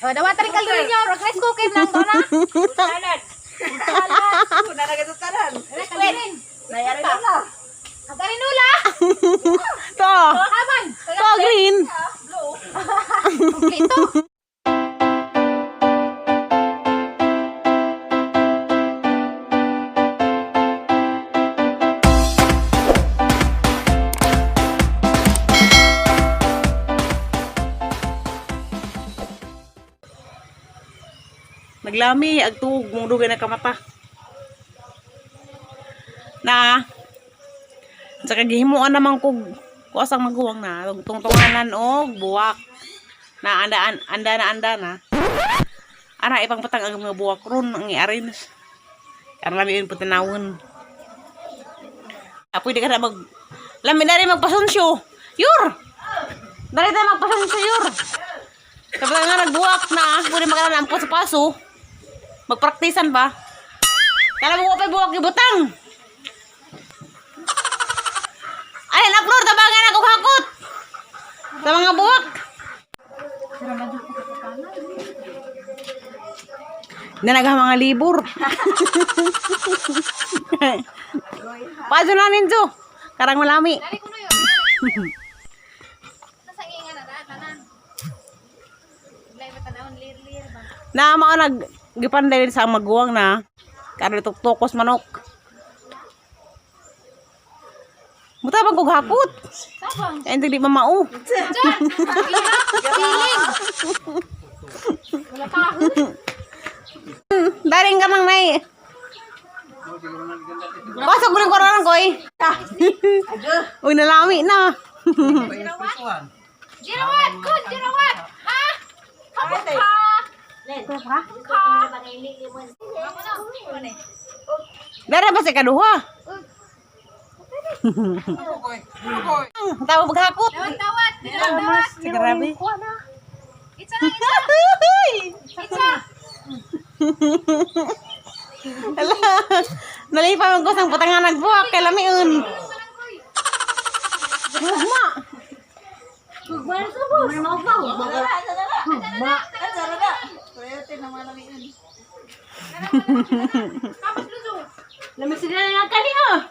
Oh, dawat rin kalderin nyo. Rice cooker lang to na. Salad. Salad. Kuna na kayo tanan. Kalderin. Nayari na lang. Agarinula. To. Haban. To green. Kompleto. Naglami ag tuog mong dugay na kamata. Na. Saka gihimuan naman kog kuasang maguwang na tungtunganan og buwak. Na anda anda na anda na. Ana ipang patang ang mga buwak ron ang i-arrange. Aron lami yun putinawon. Ah, pwede ka na mag lami na rin magpasunsyo. Yur! Dali tayo magpasunsyo, Yur. Kapag nga nagbuwak na, pwede magkaroon ang sa paso. Magpraktisan ba? Kala mo pa buwak ibutang. Ay, na-floor, tabangan ako hakot. Sa mga buwak. Nanaga mga libur. Paso na ninyo. Karang malami. Dali ko na yun. Nasa inga na tanan. Wala ba tanawon lir-lir ba? Na mao nag gipanday sa maguwang na karon tuktukos manok. Mutabang kog hakot. Sabang. Ay, hindi di mamao. Diyan. Siling. Wala pa. Daring ka nang nay. Pasok ko rin koronan ko eh. Uy, nalami na. Jirawat! Kun! Jirawat! Ha? Kamu ka! Ka? Kamu na. Dara ba sa kaduha? Tawa maghakot. Dawat, dawat! Dawat! Grabe. Itsa na, itsa! Itsa! Ala, nalipa man ko sang putangan nagbuhak kay lamiun. Gugma. Tapos luto! Lami sila nga kani ah.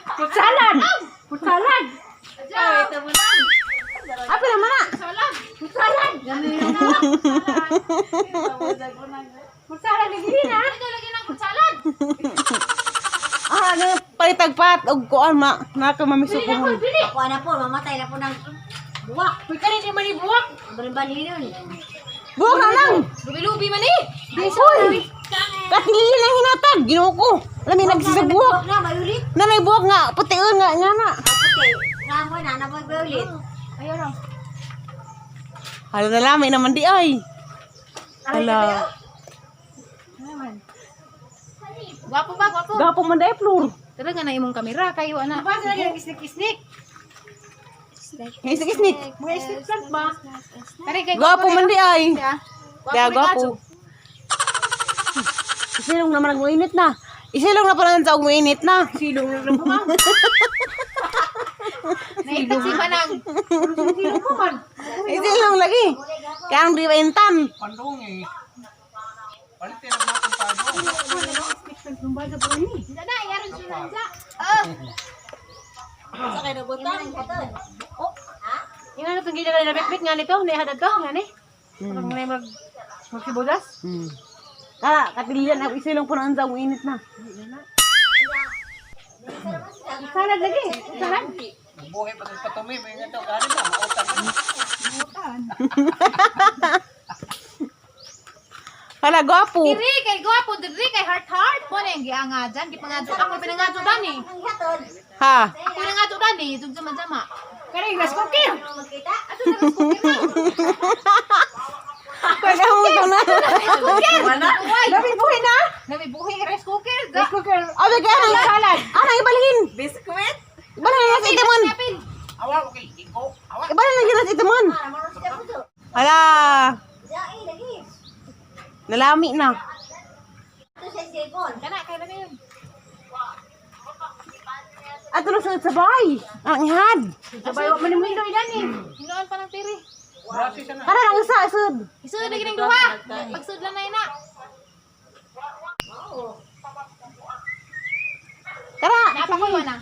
Putsalan. Putsalan. Adyaw! Apa naman na? Salag! Putsalan. Putsalan lagi na. Ito lagi ng salad! Ah, ano palitagpat og kuan ma naka mamiso ko. Ako na po, mamatay na po ng buwak. Uy, kanina man ni buwak! Bali-bali yun. Buwak na lang. Lubi-lubi man eh! Uy! Katilili lang hinatag. Ginoo ko. Lami nagsisag buwak. Buwak na, violet. Na may buwak nga pution nga nga na. Puti. Nga mo na, naboy violet. Ayun o. Hala na lami naman di ay. Hala. Gwapo ba? Gwapo? Gapo man dai floor. Talaga na imong kamera kayo ana. Basta lagi ang isnik-isnik. Isnik isnik. Mga isnik plant ba? Kari kay Gwapo man di ay. Gwapo Kaya gwapo. Isilong naman ang mainit na. Isilong na pala sa umiinit na. Silong na lang ba? Naitag si Manang. Silong pa man. Isilong lagi. Kaya ang di ba intan. Pandong eh. Palit na natin pa Na na, yaron siya nanja. Yung ano itong gila na bitbit nga nito, nihadad to, nga ni. Parang may mag magsibudas. Kaya katilian ako isilong po sa umiinit na. Salad lagi, salad. Buhay pa sa patumi, may nga daw gani na mautang na. Hala gwapo. Diri kay gwapo, diri kay heart heart. Mo na yung gianga dyan, gipangadyo. Ako pinangadyo dan eh. Ang hatod. Ha. Ako pinangadyo dan eh, zug jama jama. Kaya yung rice cooker. Magkita. Ato na rice cooker na. Pwede mo ito na. Rice cooker. Uy, Dami buhay na. nami buhi rice cooker. Rice cooker. Abi kaya nang Salad. Ana ibalhin. Biscuit. Ibalhin na sa itimon. Apil. Awa okay, iko. Awa. Ibalhin na sa itimon. Para maros ka puso. Hala. Dai lagi. Nalami na. Ito sa sipon. Kana kay lami yun. Ato na sa sabay. Ang ihad. Sabay, wa man mo hindoy dan eh. Hinoon pa ng tiri. Brasi siya na. Para lang isa isud. Isud lagi ning duha. Pagsud lang na ina. Kara. Napa ko na.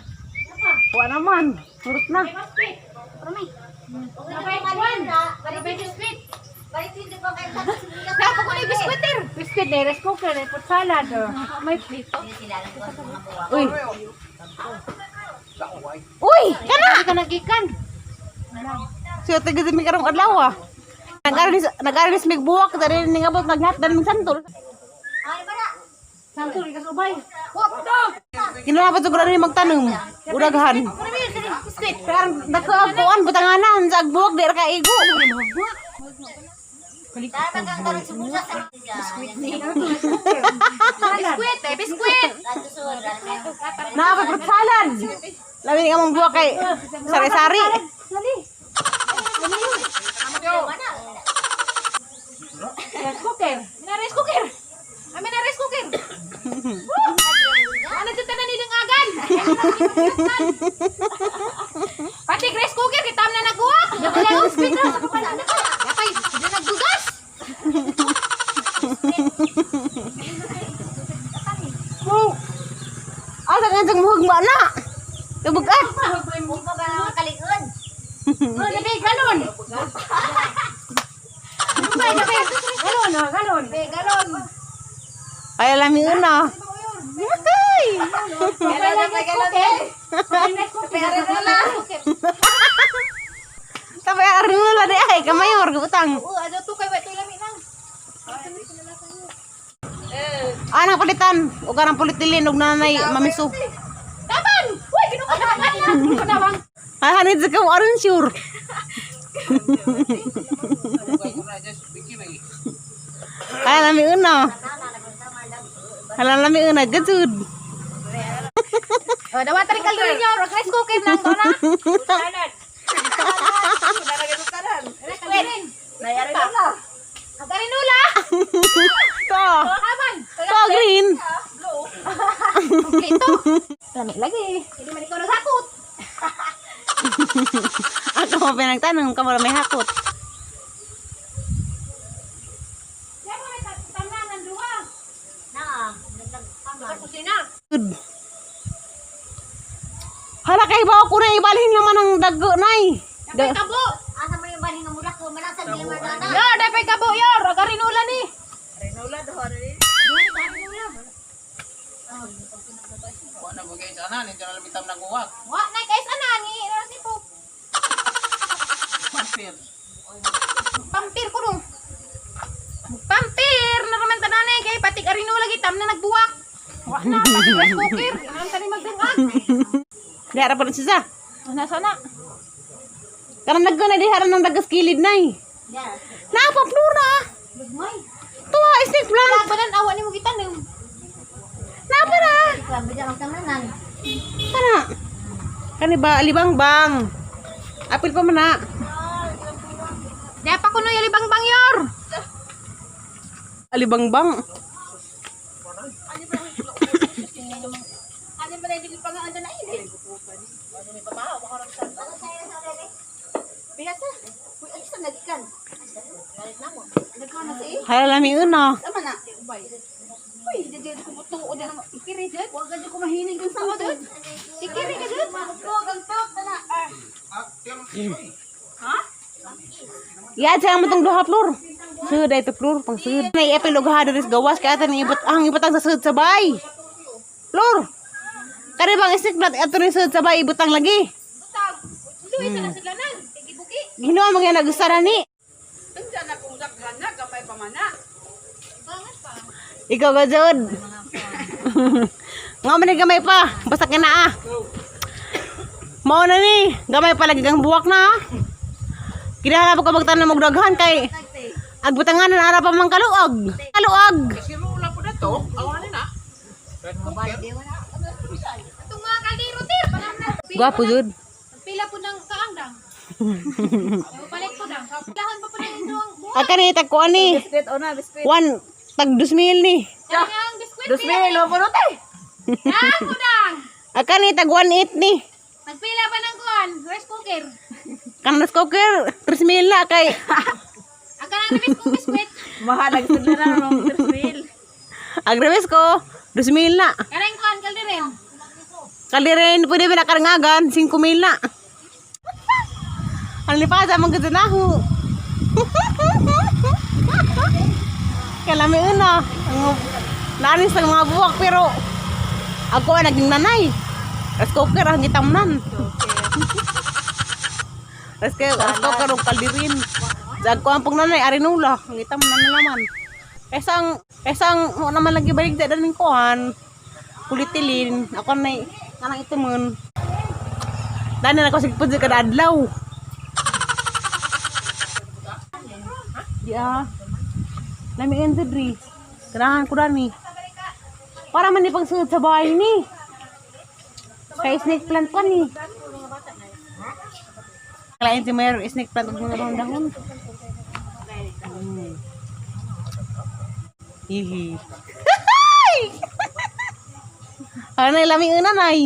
Wa naman. Surot na. Napa ko na biskwit ter. Biscuit na rice cooker na pot salad. Oh. May Uy. Uy, kana. ka nagikan. Siya taga mi karong adlaw ah. Nag-aral ni mig buwak dali ning abot naghat dali mig santol. Ay, ba na? Santol ka subay. Kinahanglan pa siguro ni magtanom. Udaghan. Biscuit. Pero nagkaag kuan butanganan sa agbuwak di ra ka igo. Dahil magkakaroon sumusa sa biskuit ni. Biskwit eh, biskwit. Naa pa fruit salad. Labi ni among buwak kay sari-sari. Dali. Rice cooker. Amin na rice cooker. Amin na rice cooker. Ano dyan tanan nilang agan? Pati rice cooker, kita na nagbuwak. Yapay, hindi nagbugas. Asa ka sa muhugma na? Tubugat. Huwag pa ba naman kalikod? Oh, labi galon. Subay, labi. Galon, oh, galon. Galon. Ay lami una. Yay! Galon, rice cooker. Rice cooker. Tapay arinola di ay kamayor gubutang. Oo, ano to kay ito lami nang. Anang palitan ug anang pulitilin ug nanay mamiso. Taban! Uy, ginukatawan. Ginukatawan. Ay hanid sa kamo aron sure. Ay lami una. Hala lami una gajud. Oh, dawa tari kaldo ninyo, rice cooker nang to na. Biskwit. Agarinula. To. Taban. To green. Kompleto. Lami lagi. Hindi man ikaw nasakot. Ang kamo pinagtanong kamo ra may hakot. Siya mo may tamnanan duha. Na, nagtagpaman. Kusina. Good. Hala kay ba ko na ibalhin naman ang dago nay. Dapay kabo. Asa man yung balhin nga mura ko, manasag nila man na. Yor, dapay kabo yor. Agarinula ni. Wa na bagay sa anan, hindi na lamitam nagbuwak. Wa na guys ana ni si po. Pampir. Pampir ko no. Pampir na raman tanane kay patig arinula gitam na nagbuwak. Wa na pati rice cooker. Anam tani magdangag. Di ara pa na siya. Nasa na? Karang dago na di ara nang dagas kilid nay. Yeah. Naa pa flora. Gagmay. Tuwa snake plant. Labanan awa nimo gitanom. Naa pa na. Ikaw, bigyan ang tamanan. Kana. Kani ba alibang bang. Apil pa man na. Di pa kuno yalibang bang yor. Alibang bang. Hala lami una. Sikiri ka dun. Ya siya mo tong duha floor. Sud ay to floor pang sud. Nay apil og hada ris gawas kay atan ibot ang ibutang sa sud sabay. Floor. Kani bang snake plant ato ni sud sabay ibutang lagi. Butag. Luwi sa nasudlanan. Kay gibuki. Ginoo mga nagustaran ni. Ikaw ga jud. Nga man ni gamay pa, basta kina ah. Mao na ni, gamay pa lagi kang buwak na ah. Kinahanglan pa ko magtanom og daghan kay agbutanganan ara pa man kaluog. Kaluog. Kasi rula po na to, awan na. Red cooker. Atong mga kaldero tir. Panam na. Gwapo jud. Pila po ng kaang dang. Palit ko dang. Pilahan pa po ng inyong buwak. Aka ni tag kuan ni. Biskuit, ona, biskuit. One tag 2,000 ni. Dami ang biskwit. Dos mil, mo te. Dang ko dang. Aka ni tag 1.8 ni. Nagpila pa ng kuan, rice cooker. Kanang rice cooker, 3,000 na kay Ang kanang nabis kong biskwit. Mahal ang sila na ng 3,000. Ang rewes ko, 2,000 na. Kanang kuan kalderin. Kalirin, pwede ba nakarangagan? 5,000 na. Ang lipasa, mga na ho. Kalami una. Ang nanis ng mga buwak, pero ako ang naging nanay. Rice cooker ang gitamnan. Rice cooker ang kaldirin. Dag ko ang pagnanay, arinula. Ang gitamnan na naman. Esang, mo naman lagi balik da daning kuhan. Kulitilin. Ako na kanang itimon. Dani na ko sigpud sa kada adlaw. Di ah. Lami sa dri. Kailangan ko dani. Para man ni pagsunod sa bahay ni. Kay snake plant pa ni. Kalain si Mayor, snake plant ug mga dahon-dahon. Hihi. Ano na lami una nay.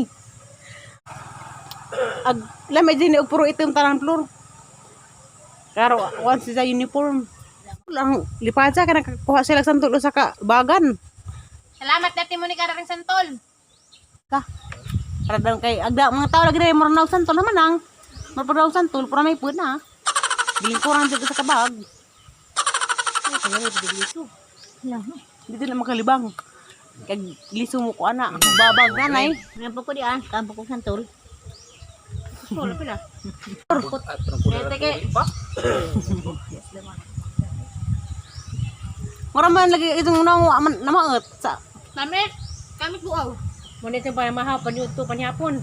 Ag lami din og puro itim tanan floor. Karo once sa uniform. Lang lipad sa kanang kuha sila sa santol usa ka bagan. Salamat dati mo ni Kararing Santol. Ka. Para daw kay agda mga tao lagi na murag santol naman ang. Murag santol pura may pud na. Bilingkuran dito sa kabag. Dito na makalibang. Kag liso mo ko ana, babag na nay. Nga po ko di ah, kampo ko santol. Mura man lagi itong unang man namaot sa Kamit. Kamit buaw. Muna ito pa mahaw, panyuto, panyapon.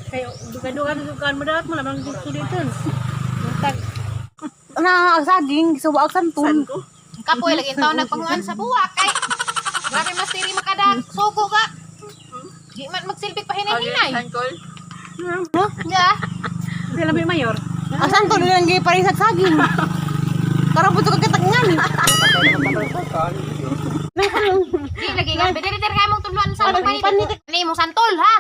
Kayo, dugan-dugan, dugan mo dapat mo lamang gusto dito. Buntag. na saging suwa og santol. Kapoy lagi taon nagpanguan sa buwak kay. Grabe mas tiri makadag. Sugo ka. Di man magsilbi pa hinay-hinay. No? Yeah. Sila may mayor. Ang santol lang gi parisag saging. Karon po ka katagngan. Di lagi nga diri diri kay mong tuluan sa panit. Ani imong santol ha.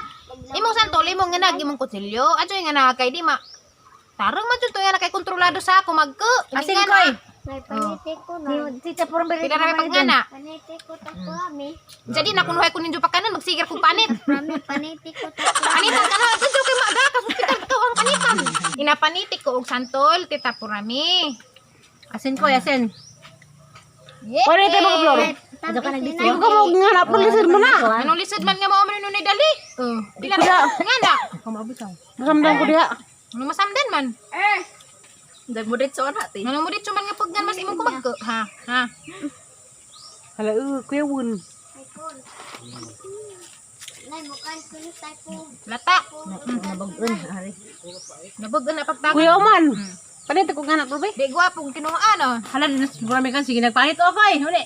Imong santol imong nga nag imong kutsilyo. Adyo nga na kay di ma. Tarong man jud to nga na kay kontrolado sa ako magko. Asin koy. May panite ko na. Tita purong beri. Pila na may pagngana. Panite ko ta ko ami. Jadi na kunuhay ko ninyo pakanan magsigar kog panit. Ami panite ko ta ko. Panitan ka na adyo kay maaga ka hospital ka ang panitan. Inapanitik ko og santol tita purami. Asin koy, asin. Yeah. Wala tayo mga flor. Ano ka nagbisi? Di ko ka mo nga na lisod mo na. Anong lisod man nga mao man nunay dali? Oh, pila na nga na. Masamdan ko diha. Ano masamdan man? Dagmudit sa na ti. Ano mo dito man nga paggan mas imong kumagko? Ha? Ha? Hala kuya wun. Nay mukan ko ni sa ko. Lata. Nabagun ari. Nabagan na pagtago. Kuya man. Panit ko nga na probe. Di gwapong kinuhaan oh. Hala, marami kan sige nagpanit okay, huli.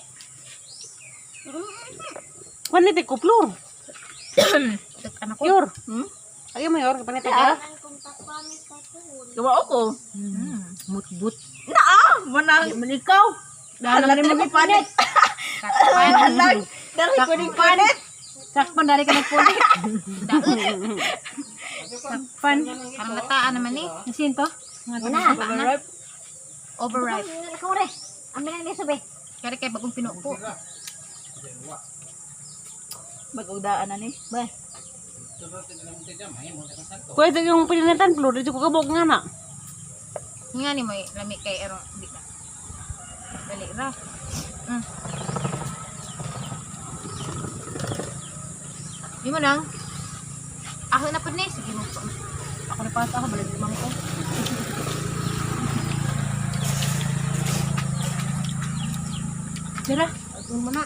Panit ko flor. Anak ko. Yor. Ayo mayor, panit ka. Gawa ko. Mutbut. Naa, manang Man ikaw. Dahil Hala na rin mo panit. Halag, dali ko ning panit. Sakpan dali ka nagpunit. Sakpan. Parang lataan naman eh. Asin to? Una. Overripe. Ako re. Ami nang liso be. Kaya kay bagong pinupo. Magugdaan na ni. Ba. Kuya ito yung pinanitan flor, di ko kabog nga na. Nga ni mo eh, lami kay erong di na. Dali ra. Di mo nang. Ako na pud ni sige mo. Ako na pa ako balik limang ko. Dira, Mo na.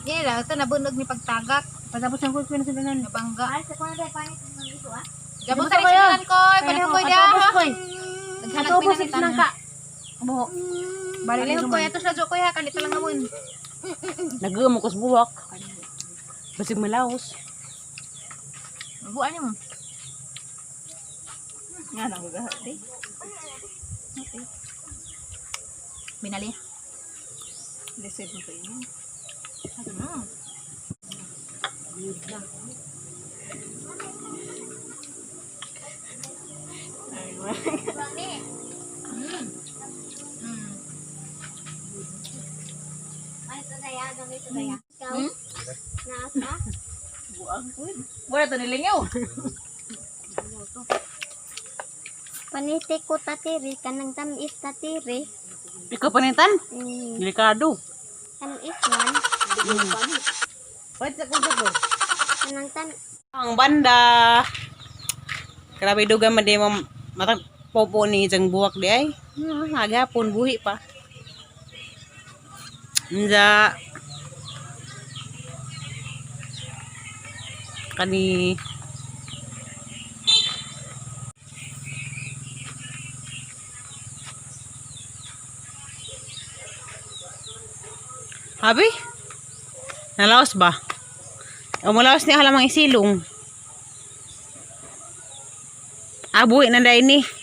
Yeah, la ito nabunog ni pagtagak. patapos ang kuya na sa tanan. Nabangga. Ay sa ko na be panite ko liso ah. Gabot sa rin ko, palihog ko dia. Atobos koy. Naghanap Atobos pinanitan. nang ka. Buho. Balik Palihog ko ato sa jokoy ha, kalito lang amon. Nagamo ko sa buwak. Basig malaos. Buan mo. Nga nang gugahati. Binali. Lisod mo kayo. Hmm? Nasa? Wala to nilingaw. Panite ko tatiri, kanang tamis tatiri. Ikaw panitan? Mm, Delikado. tamis man. Pwede sa kung ko. Kanang tam Ang banda. Grabe duga man di mo matag popo ni jang buwak di ay. Agapon buhi pa. Nja. Kani. Habi? Nalaos ba? O mulaos ni halamang isilong. Abuhi na dahil ni.